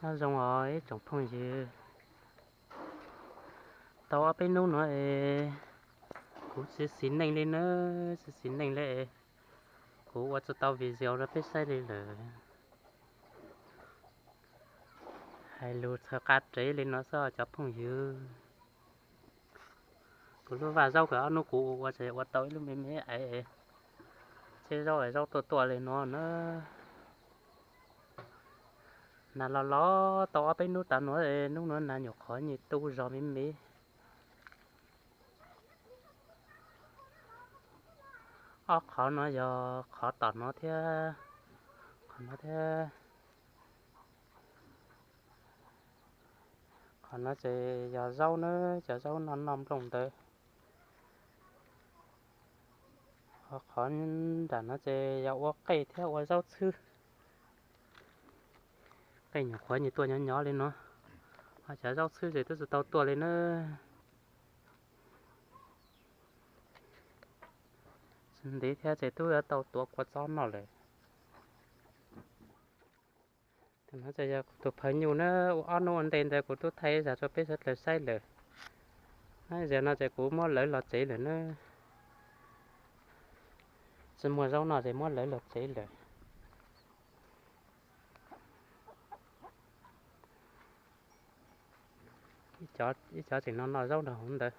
Nyob zoo os ib tsoom phooj ywg, tau ob peb hnub no es kuv tsis xis neej li na, tsis xis neej li es kuv ua tsis tau video rau peb saib li lawm. Hais lus txhaws qab tsev li no xwb cov phooj ywg. Kuv lub vaj zaub kawg ob hnub kuv ua ua tsis ua tau ib lub me me es, tseb zaub es zaub tuaj tuaj li no na. Nas los los tau ob peb hnub tas no, hnub no nas nyuam qhuav nyuam tu zog me me. Ob qhov no yog qhov tom no thiab, qhov no thiab. Qhov no ces yog zaub na, cov zaub noj noj nplooj ntawd. Qhov nram no ces yog ua qej thiab ua zaub txhwb. Qej nyuam qhuav nyuam tuaj nyob nyob li no, ho cov zaub txhwb ces twb tsis tau tuaj li na. Tsis ntev thiab ces twb yuav tau tuav kua txob noj lawm. Tam no ces yog kuv tus phawj nyuj na, ua ob hnub ua ntej ntawd kuv twb thaij zaj rau peb sawv daws saib lawm. Zaum no ces kuv muab lawv los tsev lawm na. Tsis muaj zaub noj ces muab lawv los tsev lawm. Ib cov tseem noj noj zaub nrog hauv ntawd.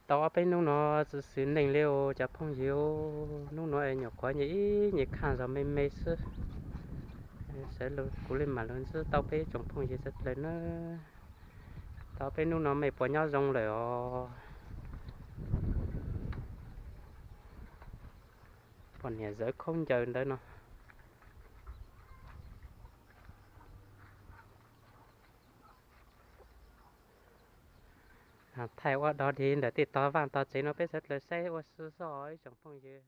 Tau ob peb hnub no tsis xis neej li os cov phooj ywg, hnub no es nyuam qhuav nyuam ib nyuam khaj zog me me xwb. Sawv kuv li mam lug ntsib tau peb tsoom phooj ywg sawv daws na. Tau peb hnub no mej puas nyob zoo lawm os? Poj niam zawv khaub ncaws ntawd no. Thaij ua dog dig ntawm tej tog vaj tog tsev no peb sawv daws saib ua si xwb os ib tsoom phooj ywg.